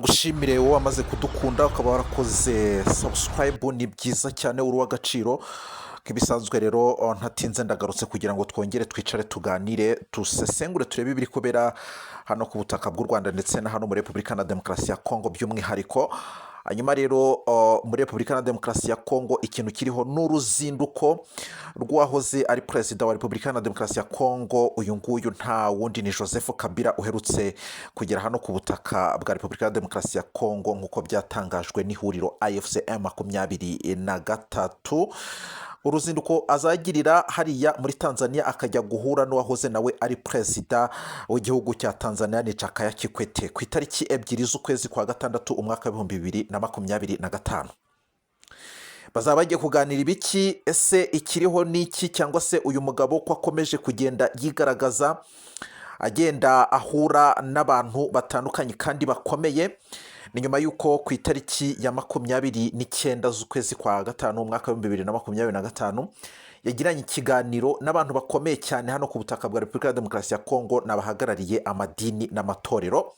Gushimire wowe wamaze kudukunda, ukaba warakoze subscribe, ni byiza cyane, uri uw'agaciro. Nk'ibisanzwe rero, ntatinze ndagarutse kugira ngo twongere twicare, tuganire, dusesengure, turebe ibiri kubera hano ku butaka bw'u Rwanda ndetse na hano muri Repubulika na Demokarasi ya Kongo by'umwihariko. Hanyuma rero, muri Repubulika na Demokarasi ya Kongo ikintu kiriho ni uruzinduko rw'uwahoze ari perezida wa Repubulika na Demokarasi ya Kongo. Uyu nguyu nta wundi ni Joseph Kabila, uherutse kugera hano ku butaka bwa Repubulika ya Demokarasi ya Kongo, nk'uko byatangajwe n'ihuriro AFC M23. Uruzinduko azagirira hariya muri Tanzania, akajya guhura n'uwahoze nawe ari perezida w'igihugu cya Tanzania, ni Jakaya Kikwete, ku itariki 2 z'ukwezi kwa gatandatu umwaka w'2025. Bazaba bagiye kuganira ibiki? Ese ikiriho ni iki? Cyangwa se uyu mugabo ko akomeje kugenda yigaragaza, agenda ahura n'abantu batandukanye kandi bakomeye? Ni nyuma y'uko ku itariki ya 29 z'ukwezi kwa gatanu umwaka w'2025 yagiranye ikiganiro n'abantu bakomeye cyane hano ku butaka bwa Repubulika ya Demokarasi ya Kongo, n'abahagarariye amadini n'amatorero.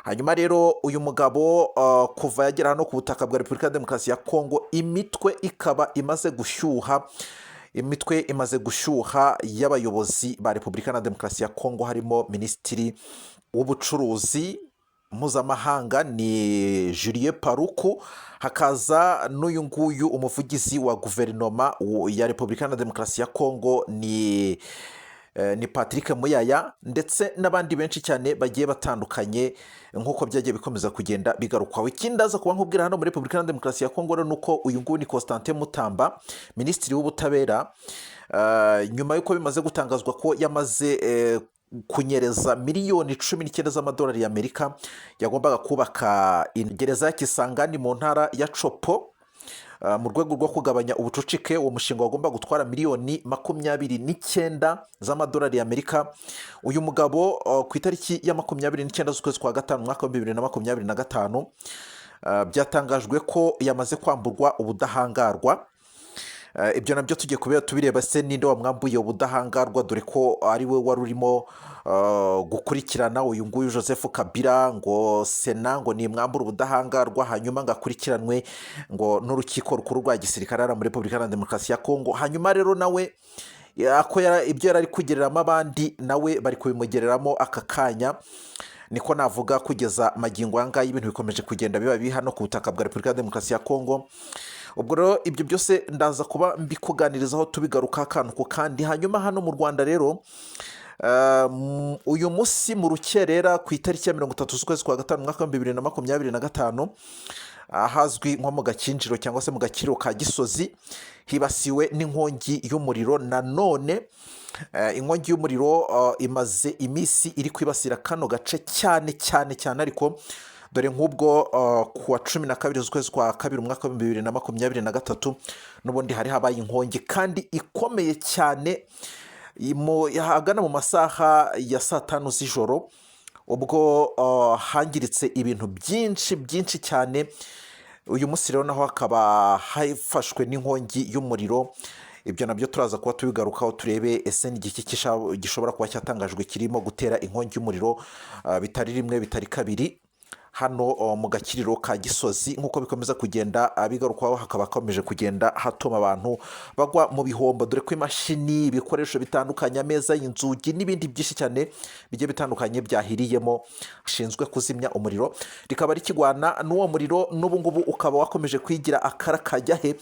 Hanyuma rero uyu mugabo, kuva yagera hano ku butaka bwa Repubulika ya Demokarasi ya Kongo, imitwe ikaba imaze gushyuha, imitwe imaze gushyuha y'abayobozi ba Repubulika na Demokarasi ya Kongo, harimo minisitiri w'ubucuruzi mpuzamahanga ni Julien Paluku, hakaza n'uyu nguyu umuvugizi wa guverinoma ya Repubulika na Demokarasi ya Kongo, ni Patrick Muyaya, ndetse n'abandi benshi cyane bagiye batandukanye, nk'uko byagiye bikomeza kugenda bigarukwaho. Ikindi aza kuba nkubwira hano muri Repubulika na Demokarasi ya Kongo rero ni uko uyu nguyu ni Constantin Mutamba, minisitiri w'ubutabera, nyuma y'uko bimaze gutangazwa ko yamaze kunyereza miliyoni 19 z'amadolari y'Amerika yagombaga kubaka gereza ya Kisangani mu ntara ya Tshopo mu rwego rwo kugabanya ubucucike. Uwo mushinga wagomba gutwara miliyoni 29 z'amadolari y'Amerika. Uyu mugabo, ku itariki ya 29 z'ukwezi kwa gatanu umwaka wa 2025, byatangajwe ko yamaze kwamburwa ubudahangarwa. Ibyo nabyo tugiye kubera tubireba se ninde wamwambuye ubudahangarwa, dore ko ari we wari urimo gukurikirana uyu nguyu Joseph Kabila, ngo Sena ngo nimwambure ubudahangarwa, hanyuma ngo akurikiranwe ngo n'urukiko rukuru rwa gisirikare hariya muri Repubulika ya Demokarasi ya Kongo. Hanyuma rero nawe ako ibyo yari ari kugereramo abandi, nawe bari kubimugereramo aka kanya. Niko navuga kugeza magingo aya ngaya ibintu bikomeje kugenda biba bibi hano ku butaka bwa Repubulika ya Demokarasi ya Kongo. Ubwo rero ibyo byose ndaza kuba mbikuganirizaho, tubigaruka akantu ku kandi. Hanyuma hano mu Rwanda rero, uyu munsi mu rukerera ku itariki ya 30 z'ukwezi kwa gatanu umwaka wa 2025, ahazwi nko mu Gakinjiro cyangwa se mu Gakiriro ka Gisozi, hibasiwe n'inkongi y'umuriro nanone. Inkongi y'umuriro imaze iminsi iri kwibasira kano gace cyane cyane cyane, ariko dore nk'ubwo ku wa 12 z'ukwezi kwa kabiri umwaka wa 2023 n'ubundi hari habaye inkongi kandi ikomeye cyane, ahagana mu masaha ya saa 5 z'ijoro, ubwo hangiritse ibintu byinshi byinshi cyane. Uyu munsi rero naho hakaba hafashwe n'inkongi y'umuriro. Ibyo nabyo turaza kuba tubigarukaho, turebe ese ni igiki gishobora kuba cyatangajwe kirimo gutera inkongi y'umuriro, bitari rimwe, bitari kabiri, hano mu Gakiriro ka Gisozi. Nk'uko bikomeza kugenda bigarukwaho, hakaba hakomeje kugenda hatuma abantu bagwa mu bihombo, dore ko imashini, ibikoresho bitandukanye, ameza, inzugi n'ibindi byinshi cyane bigiye bitandukanye byahiriyemo. Bishinzwe kuzimya umuriro rikaba rikigwana n'uwo muriro n'ubu ngubu, ukaba wakomeje kwigira akara kajya he.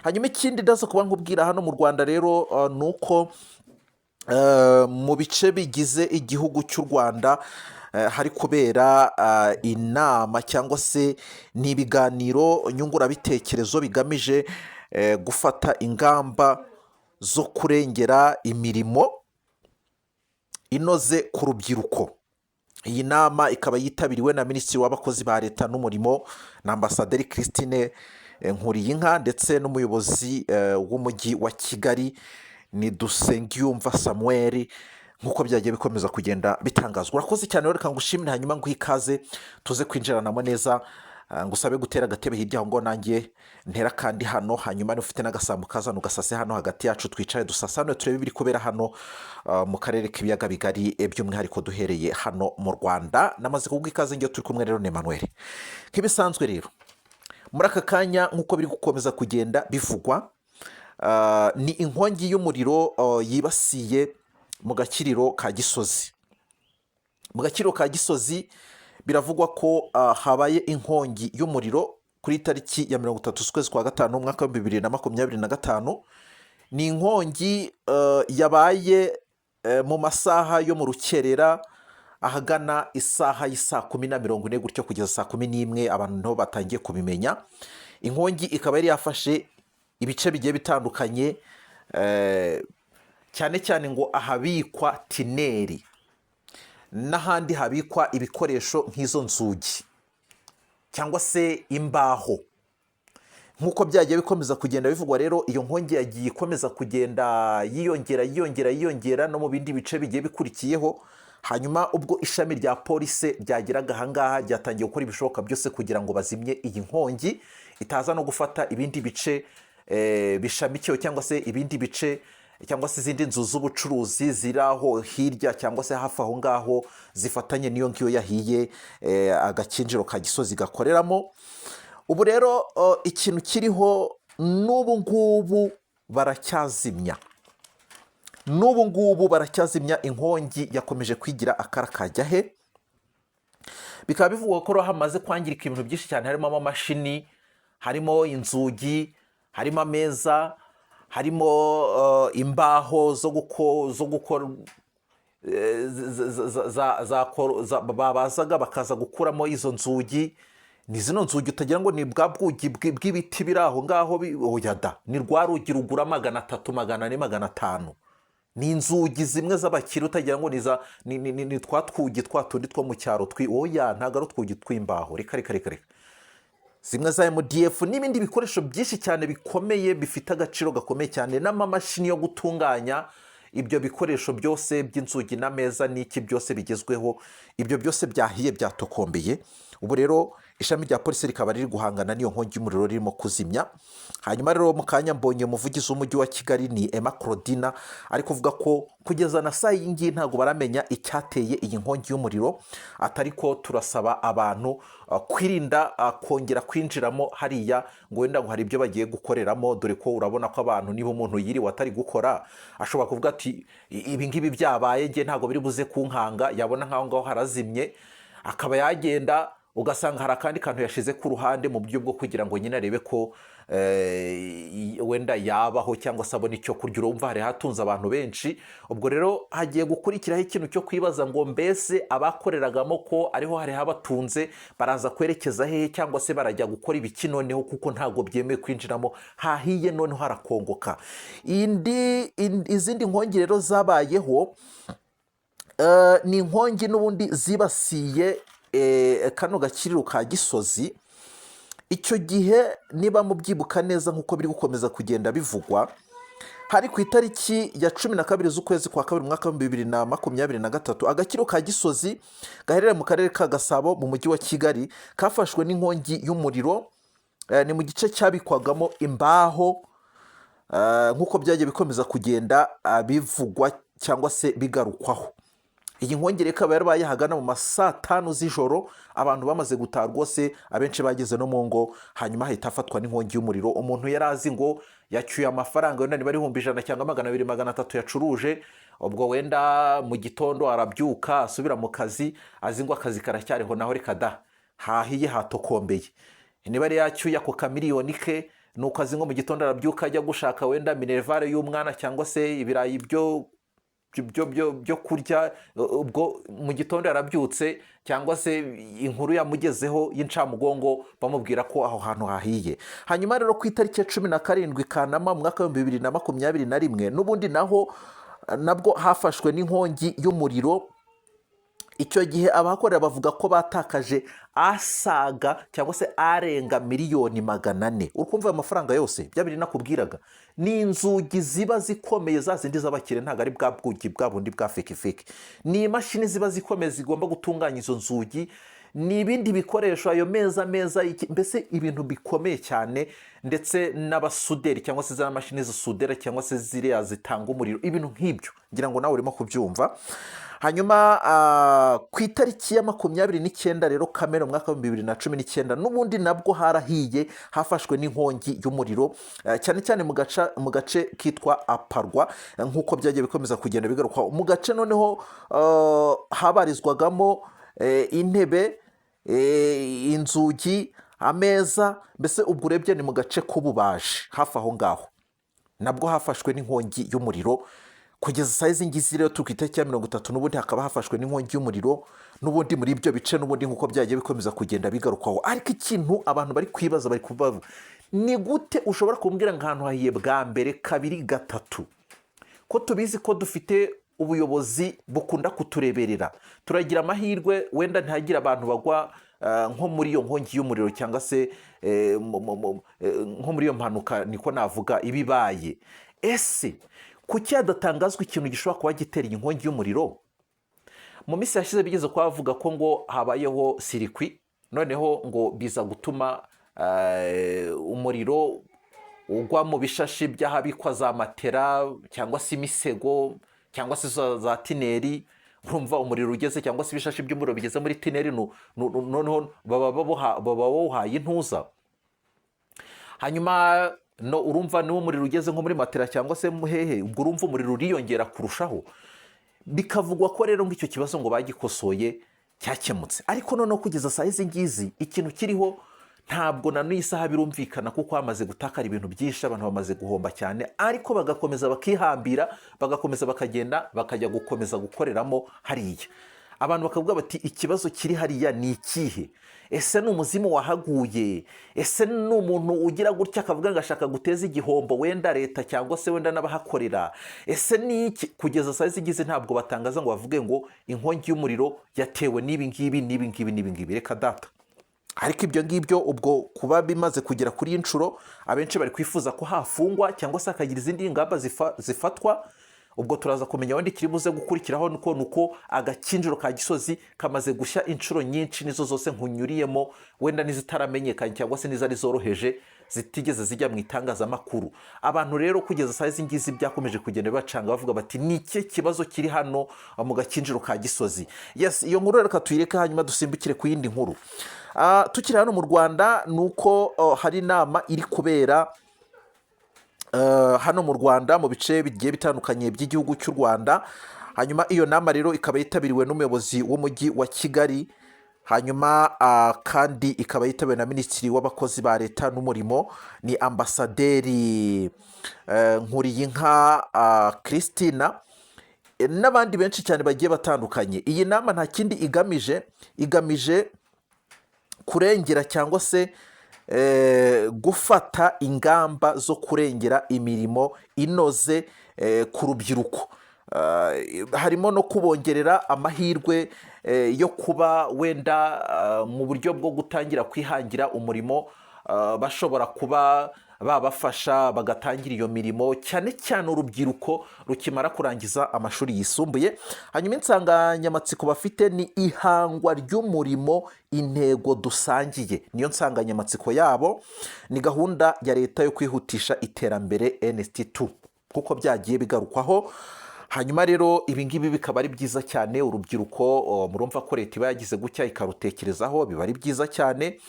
Hanyuma ikindi ndaza kuba nkubwira hano mu Rwanda rero, ni uko mu bice bigize igihugu cy'u Rwanda hari kubera inama cyangwa se ni ibiganiro nyungurabitekerezo bigamije gufata ingamba zo kurengera imirimo inoze ku rubyiruko. Iyi nama ikaba yitabiriwe na minisitiri w'abakozi ba leta n'umurimo na ambasaderi Christine Nkuriyinka, ndetse n'umuyobozi w'umujyi wa Kigali ni Dusengiyumva Samuel, nk'uko byagiye bikomeza kugenda bitangazwa. Urakoze cyane rero, reka ngushimire, hanyuma nguhe ikaze tuze kwinjiranamo neza. Ngusabe gutera agatebe hirya aho ngo nanjye ntera kandi hano. Hanyuma niba ufite n'agasambu kazana ugasase hano hagati yacu, twicare dusasane, turebe ibiri kubera hano mu karere k'ibiyaga bigari, by'umwihariko duhereye hano mu Rwanda. Namaze kuguha ikaze. Ngiyo turi kumwe rero ni Emmanuel nk'ibisanzwe. Rero muri aka kanya, nk'uko biri gukomeza kugenda bivugwa, ni inkongi y'umuriro yibasiye mu gakiriro ka Gisozi. Mu gakiriro ka Gisozi biravugwa ko habaye inkongi y'umuriro kuri tariki ya 30 z'ukwezi kwa gatanu, umwaka wa 2025. Ni inkongi yabaye mu masaha yo mu rukerera, ahagana isaha y'isaa 10:40 gutyo kugeza saa 11, abantu niho batangiye kubimenya. Inkongi ikaba yari yafashe ibice bigiye bitandukanye, cyane cyane ngo ahabikwa tineri n'ahandi habikwa ibikoresho nk'izo nzugi cyangwa se imbaho, nk'uko byagiye bikomeza kugenda bivugwa. Rero iyo nkongi yagiye ikomeza kugenda yiyongera, yiyongera, yiyongera no mu bindi bice bigiye bikurikiyeho. Hanyuma ubwo ishami rya polisi ryageraga ahangaha, ryatangiye gukora ibishoboka byose kugira ngo bazimye iyi nkongi itaza no gufata ibindi bice bishamikiyeho, cyangwa se ibindi bice, cyangwa se izindi nzu z'ubucuruzi ziri aho hirya cyangwa se hafi aho ngaho zifatanye n'iyo ngiyo yahiye, agakinjiro ka Gisozi gakoreramo. Ubu rero ikintu kiriho n'ubu ngubu baracyazimya, n'ubu ngubu baracyazimya. Inkongi yakomeje kwigira akara kajya he. Bikaba bivugwa ko rero hamaze kwangirika ibintu byinshi cyane, harimo amamashini, harimo inzugi, harimo ameza, harimo imbaho zo gukora babazaga bakaza gukuramo izo nzugi. Ni zino nzugi utagira ngo ni bwa bwugi bw'ibiti biri aho ngaho, oya da, ni rwa rugi rugura 300, 400, 500. Ni inzugi zimwe z'abakire, utagira ngo ni za ni, ni, ni, ni twa twugi twa tundi two mu cyaro oya, ntabwo ari utwugi tw'imbaho, reka reka reka reka, zimwe za MDF n'ibindi bikoresho byinshi cyane bikomeye, bifite agaciro gakomeye cyane, n'amamashini yo gutunganya ibyo bikoresho byose by'inzugi n'ameza n'iki byose bigezweho. Ibyo byose byahiye, byatokombeye. Ubu rero ishami rya polisi rikaba riri guhangana n'iyo nkongi y'umuriro, ririmo kuzimya. Hanyuma rero mu kanya mbonye umuvugizi w'umujyi wa Kigali, ni Emma Claudina, ari kuvuga ko kugeza na saa iyi ngiyi ntabwo baramenya icyateye iyi nkongi y'umuriro, atari ko turasaba abantu kwirinda kongera kwinjiramo hariya ngo wenda ngo hari ibyo bagiye gukoreramo, dore ko urabona ko abantu, niba umuntu yiriwe atari gukora, ashobora kuvuga ati: "Ibi ngibi byabaye, njye ntabwo biri buze kunkanga." Yabona nk'aho ngaho harazimye, akaba yagenda, ugasanga hari akandi kantu yashize ku ruhande mu buryo bwo kugira ngo nyine arebe ko wenda yabaho cyangwa se abona icyo kurya. Urumva hari hatunze abantu benshi. Ubwo rero hagiye gukurikiraho ikintu cyo kwibaza ngo mbese abakoreragamo, ko ariho hari habatunze, baraza kwerekeza hehe cyangwa se barajya gukora ibiki noneho, kuko ntabwo byemewe kwinjiramo, hahiye noneho harakongoka. Izindi nkongi rero zabayeho ni inkongi n'ubundi zibasiye kano gakiriro ka Gisozi. Icyo gihe, niba mubyibuka neza, nk'uko biri gukomeza kugenda bivugwa, hari ku itariki ya 12 z'ukwezi kwa kabiri, umwaka wa 2023. Agakiriro ka Gisozi gaherereye mu karere ka Gasabo mu mujyi wa Kigali kafashwe n'inkongi y'umuriro. Ni mu gice cyabikwagamo imbaho, nk'uko byagiye bikomeza kugenda bivugwa cyangwa se bigarukwaho. Iyi nkongi rero ikaba yarabaye ahagana mu ma saa 5 z'ijoro, abantu bamaze gutaha rwose, abenshi bageze no mu ngo, hanyuma hahita hafatwa n'inkongi y'umuriro. Umuntu yari azi ngo yacyuye amafaranga, wenda niba ari 100,000 cyangwa 200, 300 yacuruje, ubwo wenda mu gitondo arabyuka asubira mu kazi azi ngo akazi karacyariho, naho reka da, hahiye, hatokombeye. Niba yari yacyuye ako kamiliyoni ke, nuko azi ngo mu gitondo arabyuka ajya gushaka wenda minerval y'umwana cyangwa se ibirayi byo kurya, ubwo mu gitondo yarabyutse, cyangwa se inkuru yamugezeho y'incamugongo bamubwira ko aho hantu hahiye. Hanyuma rero ku itariki ya 17 Kanama mu mwaka wa 2021, n'ubundi naho nabwo hafashwe n'inkongi y'umuriro. Icyo gihe abahakorera bavuga ko batakaje asaga cyangwa se arenga miliyoni 400. Uri kumva ayo mafaranga yose? Bya bindi nakubwiraga, ni inzugi ziba zikomeye, za zindi z'abakire, ntabwo ari bwa bwugi bwa bundi bwa fake fake. Ni imashini ziba zikomeye zigomba gutunganya izo nzugi. Ni ibindi bikoresho, ayo meza meza, mbese ibintu bikomeye cyane, ndetse n'abasuderi cyangwa se za mashini zisudera cyangwa se ziriya zitanga umuriro, ibintu nk'ibyo. Ngira ngo nawe urimo kubyumva. Hanyuma ku itariki ya 29 rero Kamena umwaka wa 2019, n'ubundi nabwo harahiye, hafashwe n'inkongi y'umuriro, cyane cyane mu gace kitwa Aparwa, nk'uko byagiye bikomeza kugenda bigarukwaho, mu gace noneho habarizwagamo intebe, inzugi, ameza, mbese ubwo urebye ni mu gace k'ububaji hafi aho ngaho, nabwo hafashwe n'inkongi y'umuriro. Kugeza saa izi ngizi rero turi ku itariki ya 30, n'ubundi hakaba hafashwe n'inkongi y'umuriro n'ubundi muri ibyo bice, n'ubundi nk'uko byagiye bikomeza kugenda bigarukwaho. Ariko ikintu abantu bari kwibaza, bari kubaza, ni gute ushobora kumbwira ngo ahantu hahiye bwa mbere, kabiri, gatatu, ko tubizi ko dufite ubuyobozi bukunda kutureberera, turagira amahirwe wenda ntihagire abantu bagwa nko muri iyo nkongi y'umuriro cyangwa se nko muri iyo mpanuka, niko navuga, iba ibaye. Ese kuki hadatangazwa ikintu gishobora kuba gitera iyi nkongi y'umuriro? Mu minsi yashize bigeze kuba bavuga ko ngo habayeho circuit, noneho ngo biza gutuma umuriro ugwa mu bishashi by'ahabikwa za matera cyangwa se imisego cyangwa se za tineri. Urumva umuriro ugeze cyangwa se ibishashi by'umuriro bigeze muri tineri, noneho baba bawuhaye intuza. Hanyuma no urumva niwo umuriro ugeze nko muri matera cyangwa se hehe, ubwo urumva umuriro uriyongera kurushaho. Bikavugwa ko rero ngo icyo kibazo ngo bagikosoye, cyakemutse, ariko noneho kugeza saa izi ngizi ikintu kiriho ntabwo na n'iyi saha birumvikana, kuko hamaze gutakara ibintu byinshi, abantu bamaze guhomba cyane, ariko bagakomeza bakihambira, bagakomeza bakagenda bakajya gukomeza gukoreramo hariya. Abantu bakavuga bati: "Ikibazo kiri hariya ni ikihe? Ese ni umuzimu wahaguye? Ese ni umuntu ugira gutya akavuga ngo ashaka guteza igihombo wenda leta cyangwa se wenda n'abahakorera? Ese ni iki?" Kugeza saa zigize ntabwo batangaza ngo bavuge ngo inkongi y'umuriro yatewe n'ibi ngibi n'ibi ngibi n'ibi ngibi. Reka data. Ariko ibyo ngibyo ubwo kuba bimaze kugera kuri iyi nshuro, abenshi bari kwifuza ko hafungwa cyangwa se hakagira izindi ngamba zifatwa. Ubwo turaza kumenya wenda ikiri buze gukurikiraho. Nuko Agakinjiro ka Gisozi kamaze gushya inshuro nyinshi, nizo zose nkunyuriyemo, wenda n'izitaramenyekanye cyangwa se n'izari zoroheje zitigeze zijya mu itangazamakuru. Abantu rero kugeza saa izi ngizi byakomeje kugenda bibacanga, bavuga bati: "Ni ikihe kibazo kiri hano mu Gakinjiro ka Gisozi?" Yes, iyo nkuru reka tuyireke, hanyuma dusimbukire ku yindi nkuru. Tukiri hano mu Rwanda, ni uko hari inama iri kubera hano mu Rwanda mu bice bigiye bitandukanye by'igihugu cy'u Rwanda. Hanyuma iyo nama rero ikaba yitabiriwe n'umuyobozi w'umujyi wa Kigali, hanyuma kandi ikaba yitabiriwe na Minisitiri w'Abakozi ba Leta n'Umurimo, ni Ambasaderi Nkuriyinka Christina, n'abandi benshi cyane bagiye batandukanye. Iyi nama nta kindi igamije, igamije kurengera cyangwa se gufata ingamba zo kurengera imirimo inoze ku rubyiruko. Harimo no kubongerera amahirwe yo kuba wenda mu buryo bwo gutangira kwihangira umurimo, bashobora kuba babafasha bagatangira iyo mirimo, cyane cyane urubyiruko rukimara kurangiza amashuri yisumbuye. Hanyuma insanganyamatsiko bafite ni "Ihangwa ry'umurimo, intego dusangiye", niyo nsanganyamatsiko yabo. Ni gahunda ya leta yo kwihutisha iterambere NST2, kuko byagiye bigarukwaho. Hanyuma rero ibi ngibi bikaba ari byiza cyane. Urubyiruko murumva ko leta iba yagize gutya ikarutekerezaho, biba ari byiza cyane.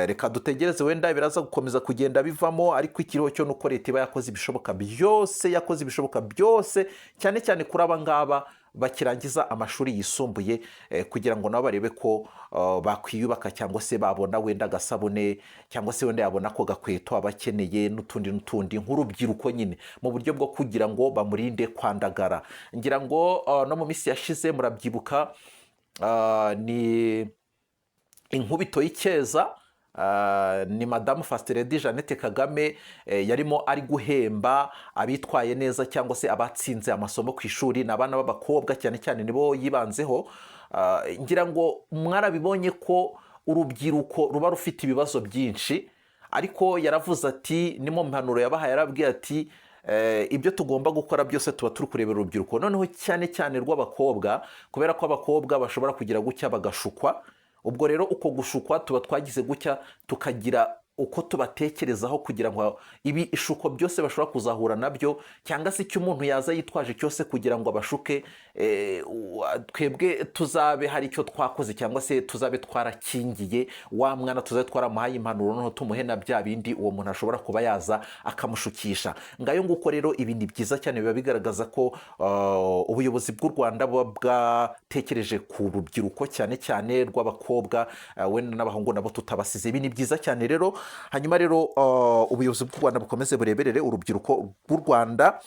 Reka dutegereze wenda biraza gukomeza kugenda bivamo, ariko ikiriho cyo ni uko leta iba yakoze ibishoboka byose, yakoze ibishoboka byose, cyane cyane kuri aba ngaba bakirangiza amashuri yisumbuye, kugira ngo nabo barebe ko bakwiyubaka cyangwa se babona wenda agasabune cyangwa se wenda yabona ako gakweto aba akeneye n'utundi n'utundi nk'urubyiruko nyine, mu buryo bwo kugira ngo bamurinde kwandagara. Ngira ngo no mu minsi yashize murabyibuka, ni inkubito y'Icyeza, ni Madamu First Lady Jeannette Kagame, yarimo ari guhemba abitwaye neza cyangwa se abatsinze amasomo ku ishuri. Ni abana b'abakobwa cyane cyane nibo yibanzeho. Ngira ngo mwarabibonye ko urubyiruko ruba rufite ibibazo byinshi, ariko yaravuze ati, ni mu mpanuro yabahaye, yarabwiye ati: "Ibyo tugomba gukora byose tuba turi kurebera urubyiruko, noneho cyane cyane rw'abakobwa, kubera ko abakobwa bashobora kugira gutya bagashukwa." Ubwo rero uko gushukwa tuba twagize gutya, tukagira uko tubatekerezaho kugira ngo ibi ishuko byose bashobora kuzahura nabyo, cyangwa se icyo umuntu yaza yitwaje cyose kugira ngo abashuke, twebwe tuzabe hari icyo twakoze, cyangwa se tuzabe twarakingiye wa mwana, tuzabe twaramuhaye impanuro, noneho tumuhe na bya bindi uwo muntu ashobora kuba yaza akamushukisha. Ngayo nguko rero, ibi ni byiza cyane, biba bigaragaza ko ubuyobozi bw'u Rwanda buba bwatekereje ku rubyiruko, cyane cyane rw'abakobwa, wenda n'abahungu nabo tutabasize. Ibi ni byiza cyane rero. Hanyuma rero ubuyobozi bw'u Rwanda bukomeze bureberere urubyiruko rw'u Rwanda.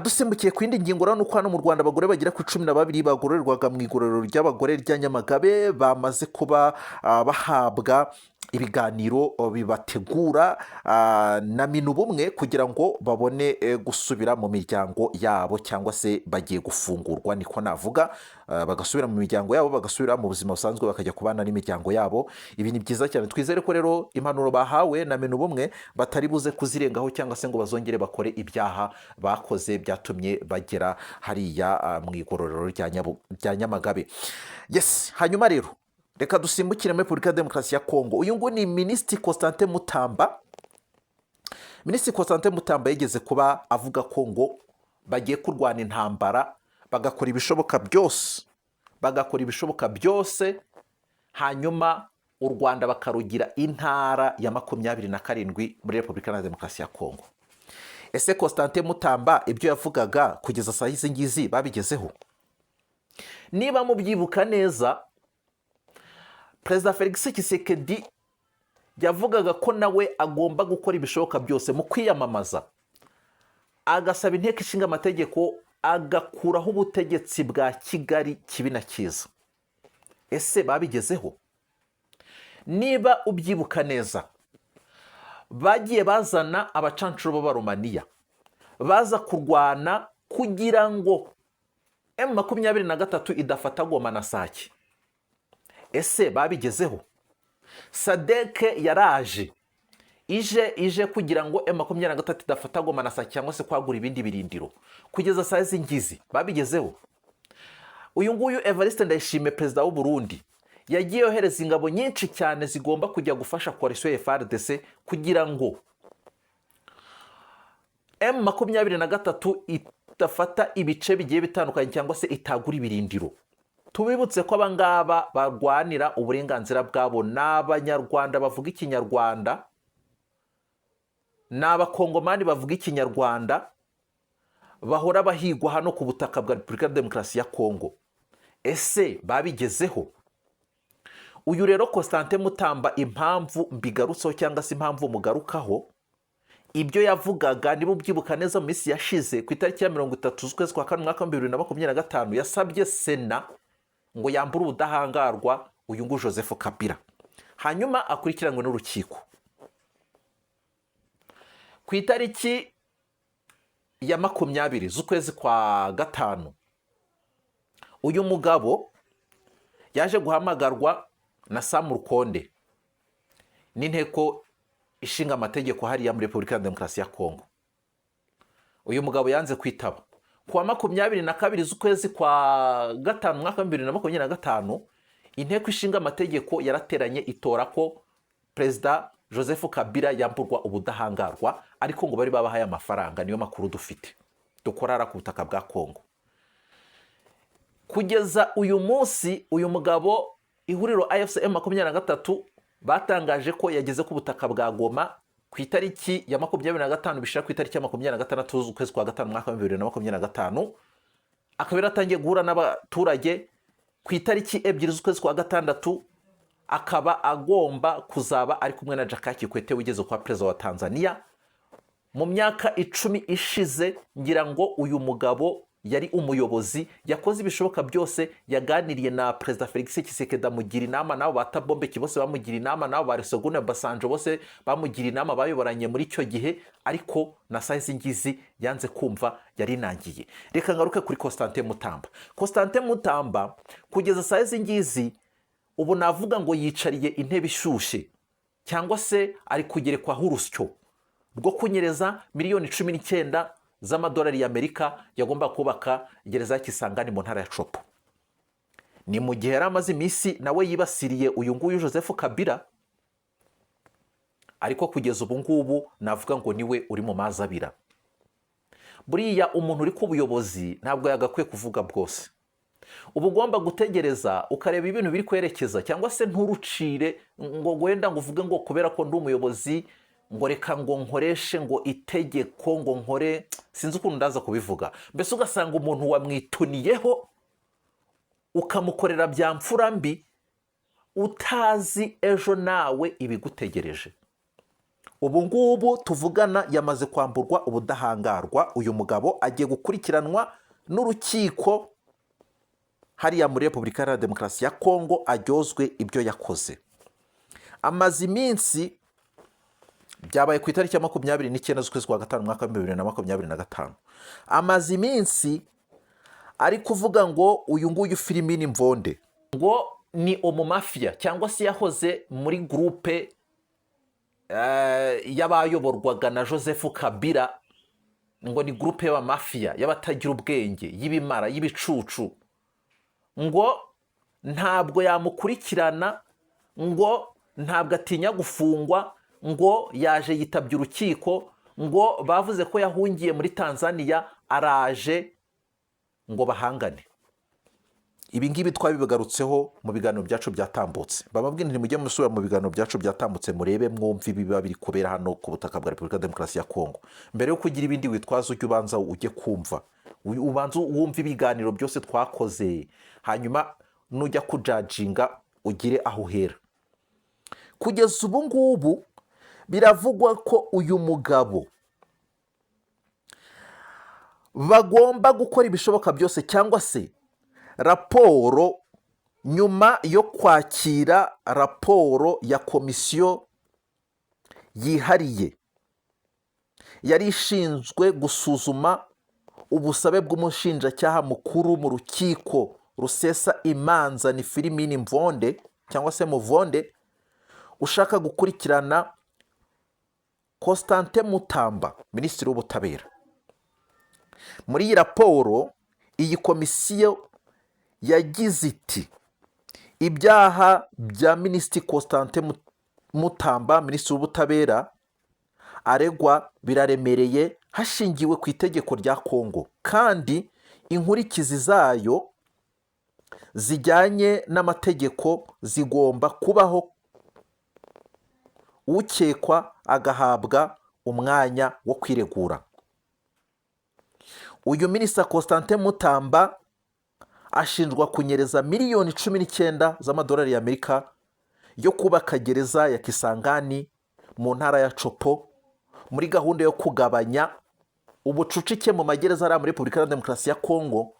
Dusimbukiye ku yindi ngingo rero, nuko hano mu Rwanda abagore bagera ku 12 bagororerwaga mu igororero ry'abagore rya Nyamagabe bamaze kuba bahabwa ibiganiro bibategura na Minubumwe kugira ngo babone gusubira mu miryango yabo, cyangwa se bagiye gufungurwa niko navuga, bagasubira mu miryango yabo, bagasubira mu buzima busanzwe, bakajya kubana n'imiryango yabo. Ibi ni byiza cyane. Twizere ko rero impanuro bahawe na Minubumwe batari buze kuzirengaho, cyangwa se ngo bazongere bakore ibyaha bakoze byatumye bagera hariya mu igororero rya Nyamagabe. Yes. Hanyuma rero reka dusimbukire muri Repubulika ya Demokarasi ya Kongo. Uyu nguyu ni Minisitiri Constantin Mutamba. Minisitiri Constantin Mutamba yigeze kuba avuga ko ngo bagiye kurwana intambara, bagakora ibishoboka byose, bagakora ibishoboka byose, hanyuma u Rwanda bakarugira intara ya 27 muri Repubulika ya Demokarasi ya Kongo. Ese Constantin Mutamba ibyo yavugaga kugeza saa izi ngizi babigezeho? Niba mubyibuka neza, Perezida Felix Tshisekedi yavugaga ko nawe agomba gukora ibishoboka byose mu kwiyamamaza, agasaba Inteko Ishinga Amategeko, agakuraho ubutegetsi bwa Kigali kibi na cyiza. Ese babigezeho? Niba ubyibuka neza, bagiye bazana abacancuro b'Abaromaniya baza kurwana kugira ngo M23 idafata Goma na Sake. Ese babigezeho? SADC yaraje ije kugira ngo M23 idafata Goma na Sake, cyangwa se kwagura ibindi birindiro. Kugeza saa izi ngizi babigezeho? Uyu nguyu Evariste Ndayishimiye, perezida w'u Burundi, yagiye yohereza ingabo nyinshi cyane zigomba kujya gufasha coalition ya FARDC kugira ngo M23 idafata ibice bigiye bitandukanye, cyangwa se itagura ibirindiro. Tubibutse ko abangaba barwanira uburenganzira bwabo ni Abanyarwanda bavuga Ikinyarwanda, ni Abakongomani bavuga Ikinyarwanda bahora bahigwa hano ku butaka bwa Repubulika ya Demokarasi ya Kongo. Ese babigezeho? Uyu rero Constantin Mutamba, impamvu mbigarutseho cyangwa se impamvu mugarukaho, ibyo yavugaga, niba ubyibuka neza, mu minsi yashize ku itariki ya 30 z'ukwezi kwa kane umwaka wa 2025, yasabye Sena ngo yambure ubudahangarwa uyu nguyu Joseph Kabila, hanyuma akurikiranwe n'urukiko. Ku itariki ya 20 z'ukwezi kwa gatanu, uyu mugabo yaje guhamagarwa na Sama Lukonde n'Inteko Ishinga Amategeko hariya muri Repubulika ya Demokarasi ya Kongo. Uyu mugabo yanze kwitaba. Ku wa 22 z'ukwezi kwa gatanu umwaka wa 2025, Inteko Ishinga Amategeko yarateranye, itora ko Perezida Joseph Kabila yamburwa ubudahangarwa, ariko ngo bari babahaye amafaranga. Niyo makuru dufite dukora ku butaka bwa Kongo. Kugeza uyu munsi, uyu mugabo, ihuriro AFC M23 batangaje ko yageze ku butaka bwa Goma ku itariki ya 25 bishira ku itariki ya 26 z'ukwezi kwa gatanu umwaka wa 2025, akaba yaratangiye guhura n'abaturage ku itariki 2 z'ukwezi kwa gatandatu, akaba agomba kuzaba ari kumwe na Jakaya Kikwete wigeze kuba perezida wa Tanzania. Mu myaka 10 ishize, ngira ngo uyu mugabo yari umuyobozi, yakoze ibishoboka byose, yaganiriye na Perezida Felix Tshisekedi, amugira inama, nabo ba Thabo Mbeki bose bamugira inama, nabo ba Olusegun Obasanjo bose bamugira inama, bayoboranye muri icyo gihe, ariko na saa izi ngizi yanze kumva, yarinangiye. Reka ngaruke kuri Constantin Mutamba. Constantin Mutamba kugeza saa izi ngizi ubu navuga ngo yicariye intebe ishyushye, cyangwa se ari kugerekwaho urusyo rwo kunyereza miliyoni 19 z'amadolari y'Amerika yagomba kubaka gereza ya Kisangani mu ntara ya Tshopo. Ni mu gihe yari amaze iminsi nawe yibasiriye uyu nguyu Joseph Kabila, ariko kugeza ubu ngubu navuga ngo niwe uri mu mazi abira. Buriya umuntu uri ku buyobozi ntabwo yagakwiye kuvuga bwose. Uba ugomba gutegereza ukareba ibintu biri kwerekeza, cyangwa se nturucire ngo wenda ngo uvuge ngo kubera ko ndi umuyobozi ngo reka ngo nkoreshe ngo itegeko ngo nkore, sinzi ukuntu ndaza kubivuga. Mbese ugasanga umuntu wamwituniyeho, ukamukorera bya mfura mbi, utazi ejo nawe ibigutegereje. Ubu ngubu tuvugana yamaze kwamburwa ubudahangarwa. Uyu mugabo agiye gukurikiranwa n'urukiko hariya muri Repubulika Iharanira Demokarasi ya Kongo, aryozwe ibyo yakoze. Amaze iminsi, byabaye ku itariki ya 29 z'ukwezi kwa gatanu, umwaka wa 2025. Amaze iminsi ari kuvuga ngo uyu nguyu Filimini Mvonde ngo ni umumafiya, cyangwa se yahoze muri groupe y'abayoborwaga na Joseph Kabila, ngo ni groupe y'abamafiya, y'abatagira ubwenge, y'ibimara, y'ibicucu, ngo ntabwo yamukurikirana, ngo ntabwo atinya gufungwa, ngo yaje yitabye urukiko, ngo bavuze ko yahungiye muri Tanzania, araje ngo bahangane. Ibi ngibi twabigarutseho mu biganiro byacu byatambutse. Bababwira nti mujye musubira mu biganiro byacu byatambutse, murebe, mwumve ibiba biri kubera hano ku butaka bwa Repubulika ya Demokarasi ya Kongo. Mbere yo kugira ibindi witwaza, ujye ubanza ujye kumva, ubanza wumve ibiganiro byose twakoze, hanyuma nujya kujudginga ugire aho uhera. Kugeza ubu ngubu biravugwa ko uyu mugabo bagomba gukora ibishoboka byose, cyangwa se raporo, nyuma yo kwakira raporo ya komisiyo yihariye yari ishinzwe gusuzuma ubusabe bw'umushinjacyaha mukuru mu rukiko rusesa imanza, ni Filimini Mvonde cyangwa se Muvonde, ushaka gukurikirana Constantin Mutamba, minisitiri w'ubutabera. Muri iyi raporo, iyi komisiyo yagize iti: "Ibyaha bya minisitiri Constantin Mutamba, minisitiri w'ubutabera, aregwa biraremereye hashingiwe ku itegeko rya Kongo, kandi inkurikizi zayo zijyanye n'amategeko zigomba kubaho, ukekwa agahabwa umwanya wo kwiregura." Uyu minisita Constantin Mutamba ashinjwa kunyereza miliyoni 19 z'amadolari y'Amerika yo kubaka gereza ya Kisangani mu ntara ya Tshopo, muri gahunda yo kugabanya ubucucike mu magereza ari muri Repubulika ya Demokarasi ya Kongo.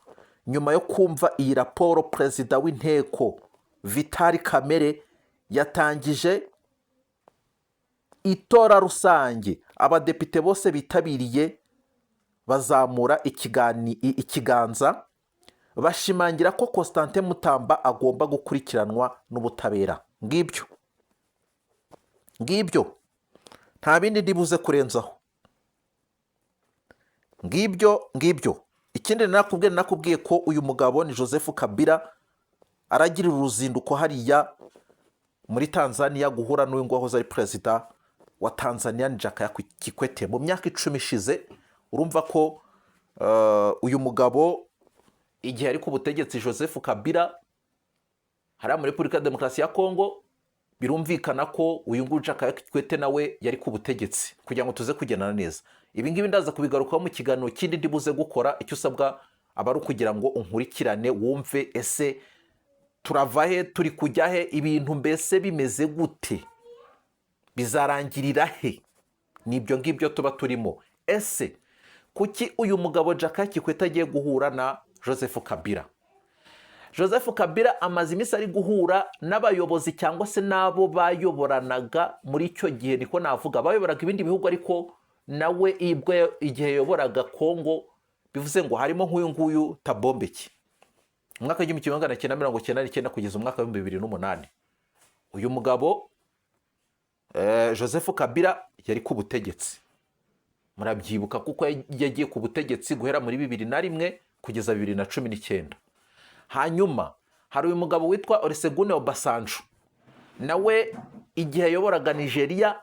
Nyuma yo kumva iyi raporo, perezida w'inteko Vital Kamerhe yatangije itora rusange. Abadepite bose bitabiriye bazamura ikiganza, bashimangira ko Constantin Mutamba agomba gukurikiranwa n'ubutabera. Ngibyo ngibyo, nta bindi ndibuze kurenzaho. Ngibyo ngibyo. Ikindi nakubwiye ko uyu mugabo ni Joseph Kabila aragirira uruzinduko hariya muri Tanzania, guhura n'uyu nguyu wahoze ari perezida wa Tanzania, ni Jakaya Kikwete, mu myaka 10 ishize. Urumva ko uyu mugabo igihe ari ku butegetsi, Joseph Kabila, hariya muri Repubulika ya Demokarasi ya Kongo, birumvikana ko uyu nguyu Jakaya Kikwete nawe yari ku butegetsi. Kugira ngo tuze kugendana neza, ibi ngibi ndaza kubigarukaho mu kiganiro kindi ndibuze gukora. Icyo usabwa aba ari ukugira ngo unkurikirane, wumve ese turava he, turi kujya he, ibintu mbese bimeze gute, bizarangirira he? Ni ibyo ngibyo tuba turimo. Ese kuki uyu mugabo Jakaya Kikwete agiye guhura na Joseph Kabila? Joseph Kabila amaze iminsi ari guhura n'abayobozi, cyangwa se n'abo bayoboranaga muri icyo gihe, niko navuga, bayoboraga ibindi bihugu, ariko nawe ibwo igihe yayoboraga Kongo. Bivuze ngo harimo nk'uyu nguyu Thabo Mbeki, umwaka wa 1999 kugeza umwaka wa 2008. Uyu mugabo Joseph Kabila yari ku butegetsi, murabyibuka, kuko yagiye ku butegetsi guhera muri 2001 kugeza 2019. Hanyuma Hari uyu mugabo witwa Olusegun Obasanjo, nawe igihe yayoboraga Nigeria,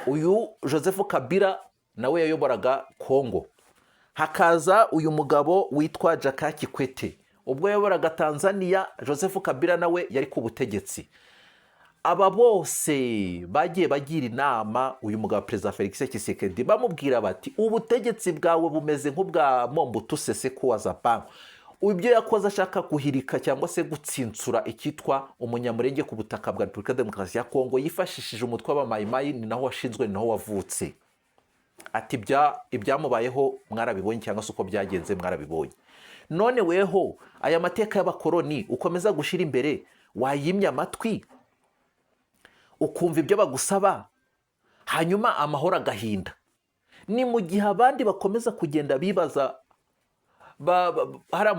uyu Joseph Kabila nawe yayoboraga Congo. Hakaza uyu mugabo witwa Jakaya Kikwete, ubwo yayoboraga Tanzania, Joseph Kabila nawe yari ku butegetsi. Aba bose bagiye bagira inama uyu mugabo Perezida Felix Tshisekedi, bamubwira bati: "Ubutegetsi bwawe bumeze nk'ubwa Mobutu Sese wa Zabango." Ibyo yakoze ashaka guhirika cyangwa se gutsinsura icyitwa Umunyamurenge ku butaka bwa Repubulika Demokarasi ya Kongo, yifashishije umutwe w'Abamayimayi, ni naho washinzwe, ni naho wavutse. Ati: "Ibyamubayeho mwarabibonye, cyangwa se uko byagenze mwarabibonye. None weho aya mateka y'abakoroni ukomeza gushyira imbere, wayimye amatwi ukumva ibyo bagusaba, hanyuma amahoro agahinda." Ni mu gihe abandi bakomeza kugenda bibaza hariya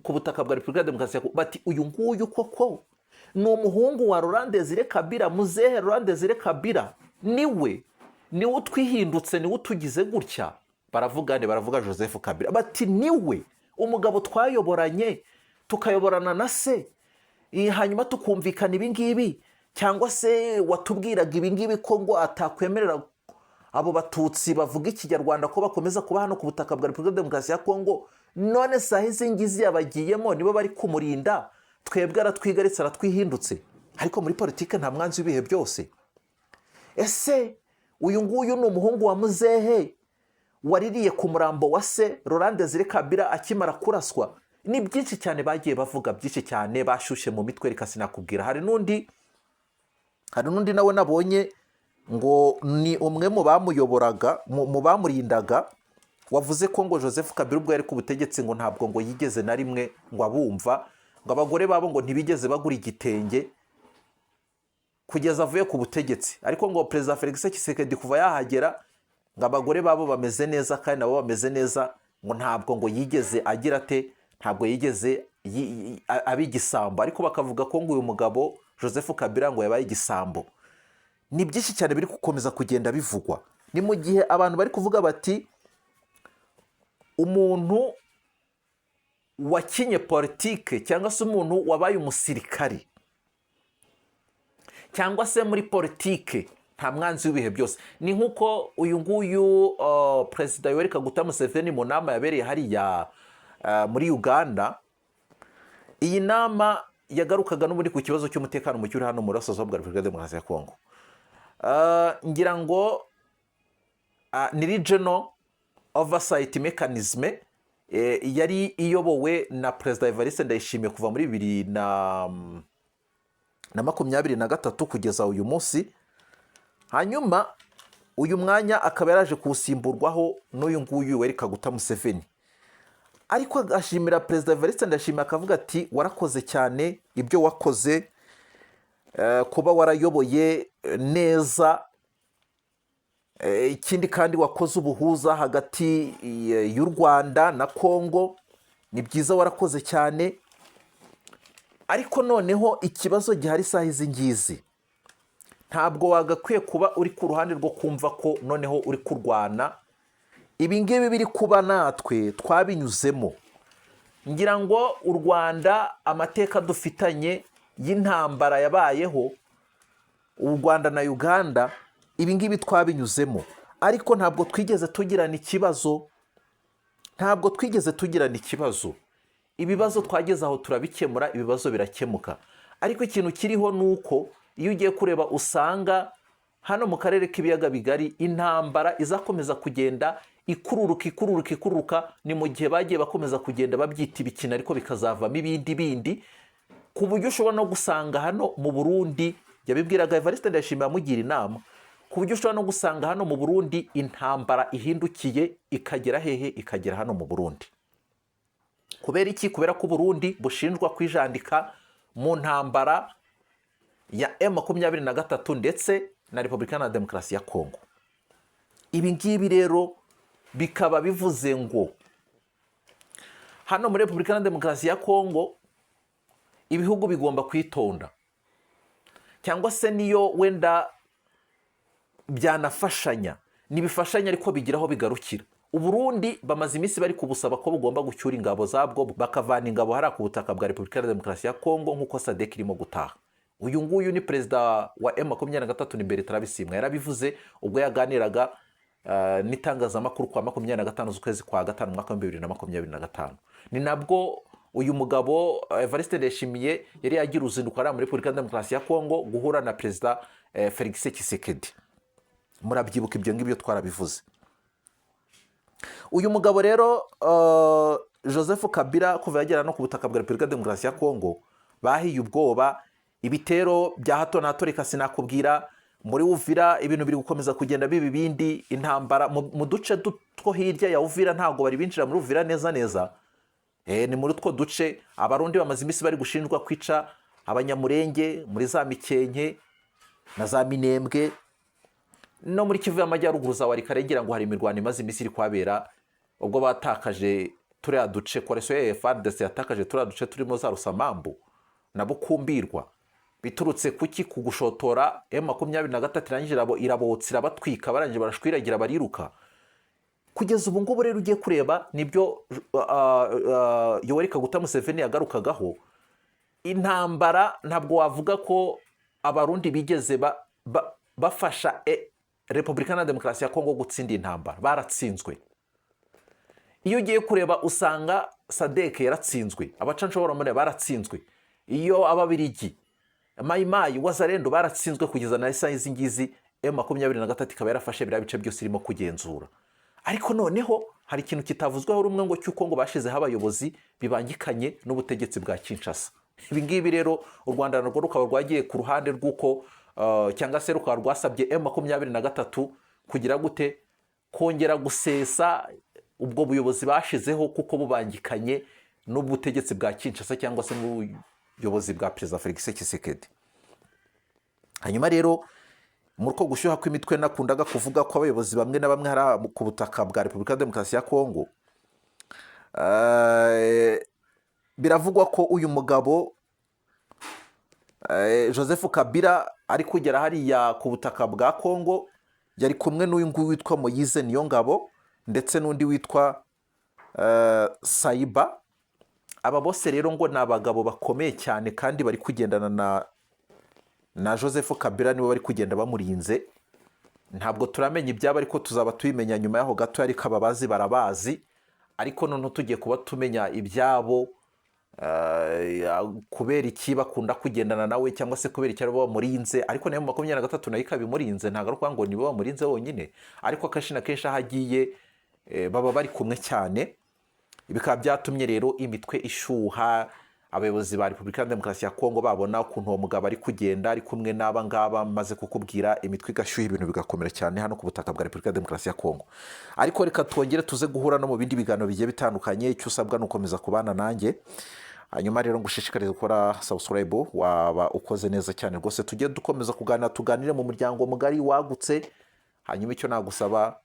ku butaka bwa Repubulika ya Demokarasi ya Kongo, bati: "Uyu nguyu koko ni umuhungu wa Laurent Desire Kabila, muzehe Laurent Desire Kabila? Niwe utwihindutse, niwe utugize gutya?" Baravuga ne baravuga Joseph Kabila, bati: "Niwe umugabo twayoboranye, tukayoborana na se, hanyuma tukumvikana ibi ngibi, cyangwa se watubwiraga ibi ngibi ko ngo atakwemerera abo Batutsi bavuga Ikinyarwanda ko bakomeza kuba hano ku butaka bwa Repubulika Demokarasi ya Kongo. None saha izi ngizi yabagiyemo, nibo bari kumurinda, twebwe aratwigaritse, aratwihindutse." Ariko muri politiki nta mwanzi w'ibihe byose. Ese uyu nguyu ni umuhungu wa muzehe waririye ku murambo wa se Laurent Desire Kabila akimara kuraswa? Ni byinshi cyane bagiye bavuga, byinshi cyane bashyushye mu mitwe, reka sinakubwira. Hari n'undi nawe nabonye ngo ni umwe mu bamuyoboraga, mu bamurindaga, wavuze ko ngo Joseph Kabila ubwo yari ku butegetsi ngo ntabwo ngo yigeze na rimwe ngo abumva, ngo abagore babo ngo ntibigeze bagura igitenge kugeza avuye ku butegetsi, ariko ngo Perezida Felix Tshisekedi kuva yahagera ngo abagore babo bameze neza kandi nabo bameze neza, ngo ntabwo ngo yigeze agira ate, ntabwo yigeze aba igisambo. Ariko bakavuga ko ngo uyu mugabo Joseph Kabila ngo yabaye igisambo. Ni byinshi cyane biri gukomeza kugenda bivugwa. Ni mu gihe abantu bari kuvuga bati: "Umuntu wakinye politike, cyangwa se umuntu wabaye umusirikari, cyangwa se muri politike, nta mwanzi w'ibihe byose." Ni nk'uko uyu nguyu Perezida Yoweri Kaguta Museveni mu nama yabereye hariya muri Uganda, iyi nama yagarukaga n'ubundi ku kibazo cy'umutekano muke uri hano mu burasirazuba bwa Repubulika ya Demokarasi ya Kongo. Ngira ngo ni regional oversight mechanism yari iyobowe na Perezida Evariste Ndayishimiye kuva muri 2023 kugeza uyu munsi. Hanyuma uyu mwanya akaba yaraje kuwusimburwaho n'uyu nguyu Yoweri Kaguta Museveni, ariko agashimira Perezida Evariste Ndayishimiye, akavuga ati: "Warakoze cyane ibyo wakoze, kuba warayoboye neza. Ikindi kandi wakoze ubuhuza hagati y'u Rwanda na Kongo, ni byiza, warakoze cyane." Ariko noneho ikibazo gihari isaha izi ngizi, ntabwo wagakwiye kuba uri ku ruhande rwo kumva ko noneho uri kurwana. Ibi ngibi biri kuba natwe twabinyuzemo. Ngira ngo u Rwanda, amateka dufitanye y'intambara yabayeho u Rwanda na Uganda, ibi ngibi twabinyuzemo, ariko ntabwo twigeze tugirana ikibazo, ntabwo twigeze tugirana ikibazo. Ibibazo twageze aho turabikemura, ibibazo birakemuka. Ariko ikintu kiriho ni uko iyo ugiye kureba usanga hano mu karere k'Ibiyaga Bigari intambara izakomeza kugenda ikururuka, ikururuka, ikururuka. Ni mu gihe bagiye bakomeza kugenda babyita ibikino, ariko bikazavamo ibindi bindi, ku buryo ushobora no gusanga hano mu Burundi, yabibwiraga Evariste Ndayishimiye amugira inama, ku buryo ushobora no gusanga hano mu Burundi intambara ihindukiye ikagera hehe? Ikagera hano mu Burundi. Kubera iki? Kubera ko Uburundi bushinjwa kwijandika mu ntambara ya M23 ndetse na Repubulika na Demokarasi ya Kongo. Ibi ngibi rero bikaba bivuze ngo hano muri Repubulika na Demokarasi ya Kongo ibihugu bigomba kwitonda, cyangwa se niyo wenda byanafashanya, ntibifashanya ariko bigira aho bigarukira. Uburundi bamaze iminsi bari kubusaba ko bugomba gucyura ingabo zabwo, bakavana ingabo hariya ku butaka bwa Repubulika ya Demokarasi ya Kongo, nk'uko SADC irimo gutaha. Uyu nguyu ni perezida wa M23, ni Bertrand Bisimwa, yarabivuze ubwo yaganiraga n'itangazamakuru kwa 25 z'ukwezi kwa gatanu, umwaka wa 2025. Ni nabwo uyu mugabo Evariste Ndayishimiye yari yagira uruzinduko hariya muri Repubulika ya Demokarasi ya Kongo guhura na Perezida Felix Tshisekedi. Murabyibuka, ibyo ngibyo twarabivuze. Uyu mugabo rero Joseph Kabila, kuva yagera no ku butaka bwa Repubulika ya Demokarasi ya Kongo, bahiye ubwoba, ibitero bya hato na hato. Reka sinakubwira, muri Uvira ibintu biri gukomeza kugenda biba ibindi. Intambara mu duce two hirya ya Uvira, ntabwo bari binjira muri Uvira neza neza. Ni muri utwo duce Abarundi bamaze iminsi bari gushinjwa kwica Abanyamurenge muri za Mikenke na za Minembwe, no muri Kivu y'Amajyaruguru, za Walikale, ngira ngo hari imirwano imaze iminsi iri kuhabera, ubwo batakaje turiya duce, coalition ya FARDC yatakaje turiya duce turimo za Rusamambu na Bukumbirwa, biturutse kuki? Ku gushotora M23, irangije irabotsa, irabatwika, barangije barashwiragira, bariruka. Kugeza ubu ngubu rero ugiye kureba, nibyo Yoweri Kaguta Museveni yagarukagaho. Intambara, ntabwo wavuga ko Abarundi bigeze bafasha Repubulika na Demokarasi ya Kongo gutsinda intambara, baratsinzwe. Iyo ugiye kureba usanga SADC yaratsinzwe, abacanshuro baratsinzwe, iyo Ababirigi, Mayimayi, Wazalendo baratsinzwe, kugeza na isaha izi ngizi M23 ikaba yarafashe biriya bice byose irimo kugenzura. Ariko noneho hari ikintu kitavuzweho rumwe, ngo cy'uko ngo bashyizeho abayobozi bibangikanye n'ubutegetsi bwa Kinshasa. Ibi ngibi rero u Rwanda narwo rukaba rwagiye ku ruhande rw'uko cyangwa se rukaba rwasabye M23 kugira gute? Kongera gusesa ubwo buyobozi bashizeho, kuko bubangikanye n'ubutegetsi bwa Kinshasa cyangwa se n'ubuyobozi bwa Perezida Felix Tshisekedi. Hanyuma rero muri uko gushyuha kw'imitwe, nakundaga kuvuga ko abayobozi bamwe na bamwe hari ku butaka bwa Repubulika ya Demokarasi ya Kongo, biravugwa ko uyu mugabo Joseph Kabila ari kugera hariya ku butaka bwa Kongo, yari kumwe n'uyu nguyu witwa Moyize Niyongabo ndetse n'undi witwa Sayiba. Aba bose rero ngo ni abagabo bakomeye cyane kandi bari kugendana na Joseph Kabila, nibo bari kugenda bamurinze. Ntabwo turamenya ibyabo, ariko tuzaba tubimenya nyuma y'aho gato. Ariko ababazi barabazi. Ariko noneho tugiye kuba tumenya ibyabo, kubera iki bakunda kugendana nawe, cyangwa se kubera icyo aribo bamurinze. Ariko nayo 23 nayo ikaba imurinze. Ntabwo ari ukuvuga ngo nibo bamurinze bonyine, ariko akenshi na kenshi aho agiye baba bari kumwe cyane. Bikaba byatumye rero imitwe ishuha, abayobozi ba Repubulika ya Demokarasi ya Kongo babona ukuntu uwo mugabo ari kugenda ari kumwe n'aba ngaba maze kukubwira, imitwe igashyuha, ibintu bigakomera cyane hano ku butaka bwa Repubulika ya Demokarasi ya Kongo. Ariko reka twongere tuze guhura no mu bindi biganiro bigiye bitandukanye. Icyo usabwa ni ukomeza kubana nanjye. Hanyuma rero ngushishikarize gukora subscribe, waba ukoze neza cyane rwose. Tujye dukomeza kuganira, tuganire mu muryango mugari wagutse. Hanyuma icyo nagusaba,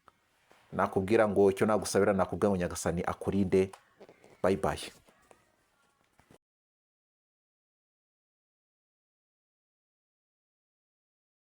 nakubwira ngo icyo nagusabira, nakubwira ngo Nyagasani akurinde. Bye bye.